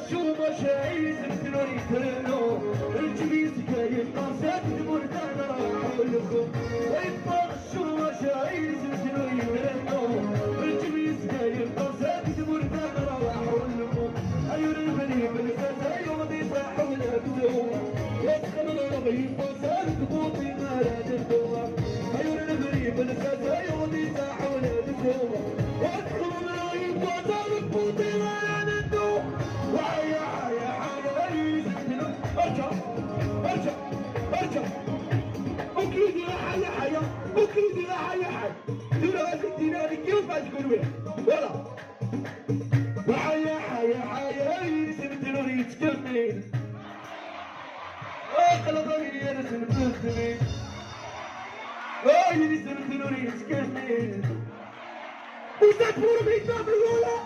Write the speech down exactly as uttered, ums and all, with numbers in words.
شو مشاعيز بتلوري ترنو، الجبيس جاي القاسات دمور دانا راحوا لكم. ويبقى شو مشاعيز بتلوري ترنو، الجبيس جاي القاسات دمور دانا راحوا لكم. أيور الغريب الفتاة يوضي صاحوا لكم. يسخن الغريب وسالك بوطي ما راد الدوار. أيور الغريب الفتاة يوضي صاحوا لكم. يسخن الغريب وسالك بوطي ما راد الدوار. وحيا حيا حيا يزيدنا. ارجع، ارجع، ارجع. وكيدي راح يا حيا، وكيدي راح يا حيا. دير هذيك دير هذيك كيف ما تقول ويا. ولا. وحيا حيا حيا يزيدنا ويتكمل. اقلب يا رسم الدخلي. اي رسم الدنيا يتكمل. وتدور بيتنا في الأولى.